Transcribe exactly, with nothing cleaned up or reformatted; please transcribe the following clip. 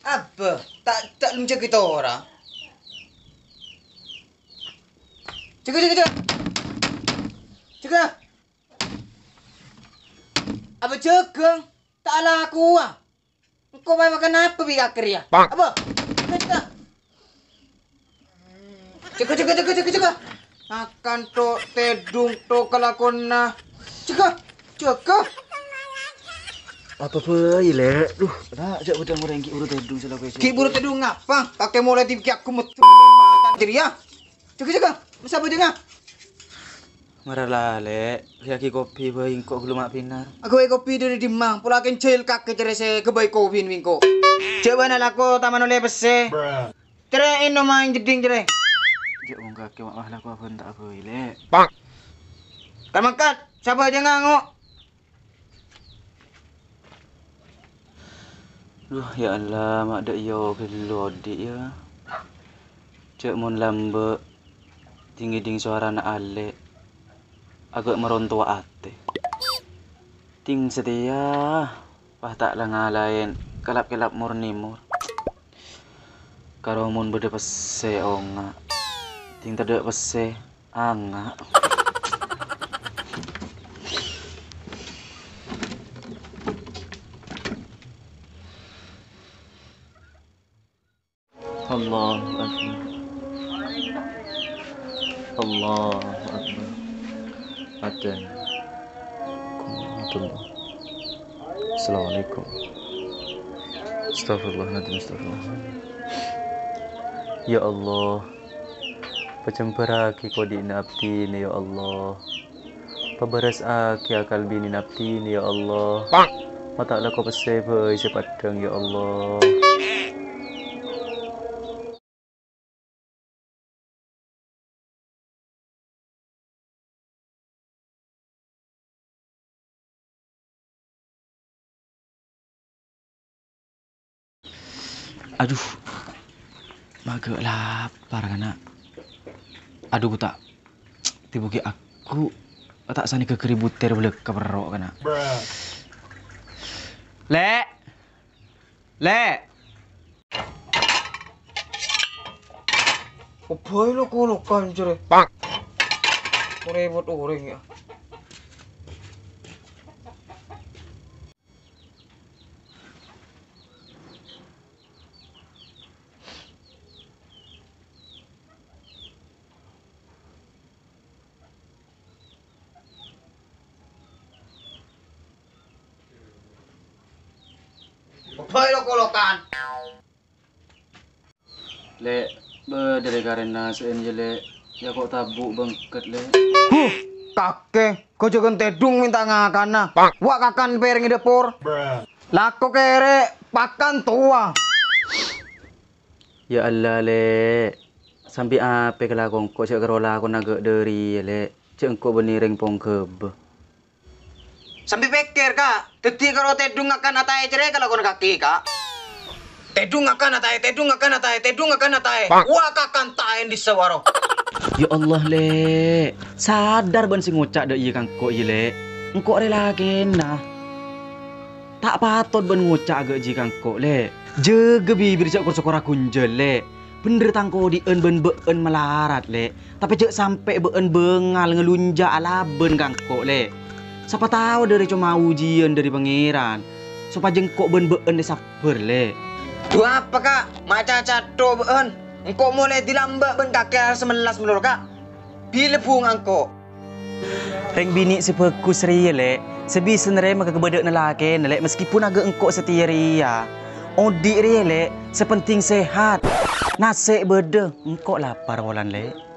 Abbâ, ta', ta' lem jâgâ tora. Jâgâ, jâgâ, jâgâ. Jâgâ. Abbâ jâgâ, ta' alakowa. Engko' maèn makan apa bi' kakè rèya? Apa? Jâgâ, jâgâ, jâgâ, jâgâ, jâgâ. Ngakan to' tèdung to' kalakowanna. Jâgâ, jâgâ. Apa bhâi, Lè'? Duh, ta' jhâ' bâdâ orèng ghi' buru tèdung sè la kèya. Ghi' buru tèdung ngapa? Kakè molaè dhibi' aku metu matan jârèya. Jâgâ, jâgâ. Masa apa jâgâ? Mara la, Lè', ghâghi kopi bhâi engko' ghâllu ma' bhinar. Aghâbây kopi dâri dimma? Pola kèng jahil kakè carè sè ghâbây kopi bi' engko'. Jhâ' bâ'na lako ta' manolè pèssè. Carè ènom aèng jhedhing carè. Jhâ' wong kakè ma' lako abhânta bhâi, Lè'. Kan mangkat, sapa jâ ngango'? Duh, ya Allah, ma' dâ' iyâ ghâllu odi' yâ. Jhâ' mon lambâ', dhing-ngèdhing sowarana alè', aghâ' marontowa atè. Dhing satèya, pas ta' la ngalaèn kelap-kelap mor-nèmor. Karo mon bâdâ pèssè onga', dhing tadâ' pèssè. Anga'. Allahu Akbar. Allahu Akbar. Adhan. Warahmatullah. Assalamualaikum. Astagfirullahaladzim, astagfirullah. Ya Allah, pajembhârraghi kodi'na abdhina, ya Allah. Pabârâssaghi akal binèna abdhina, ya Allah. Ma' ta' lako pèssè bhâi sè paddhâng, ya Allah. Adhu, maghâ' lapar, kana'. Adhu, ghu ta' dhibi' ghi' agghu', ta' sanè ghâghâri butèr bâlâkka perro', kana'. Lè'! Lè'! Obbhâi lo-kolokan, jârè. Rèbot orèng, yâ. Obbhâi lo-kolokan. Lè', bâdâ rè-karèna sè'en, yâ, Lè'. Yâ, ko' tabu' bângkèt, Lè'. Huh, kakè, ghâjâghân tèdung mènta ngakana. Wa' kakan pèrèng è dâpor. Lako kèrè, pakan towa. Ya Allah, Lè'. Sambi apè kalako engko' jhâ' karo lakona ghâ' dâri, Lè'. Jhâ' engko' bânnè rèng pongghâbâ. Sambi pèkkèr, Ka'. Dhâddhi karo tèdung ngakan ataè jârèya kalakona kakè, Ka'. Tèdung ngakan ataè, tèdung ngakan ataè, tèdung ngakan ataè. Wa' kakan taèn dissa' waro. Ya Allah, Lè'. Sadar bâ'na sè ngoca' dâ' iyâ ka engko', yâ, Lè'. Engko' rè lakèna. Ta' patot bâ'na ngoca' aghâ' jiyâ ka engko', Lè'. Jâgâ bibir jhâ' kor-sokor aghunjhâl, Lè'. Bhender tang kodi'ân bân bâ'ân malarat, Lè'. Tapè jhâ' sampè' bâ'ân bângal ngalunja alabân ka engko', Lè'. Sapa tao dâri coma ujiyân dâri Pangèran, sopajâ engko' bân bâ'ân èsabbhâr, Lè'. Dhu apa, Ka'? Ma' cacattho bâ'ân. Engko' molaè dilambâ' bân kakè arè samellas malolo, Ka'. Bilâ bhunga engko'. Rèng binè' sè bhâghus rèya, Lè', sè bisa narèma kabâdâ'ânna lakèna, Lè', maskèpon aghâ' engko' satèya rèya. Odi' rèya, Lè', sè penting sehat. Nasè' bâdâ, engko' lapar polana, Lè'.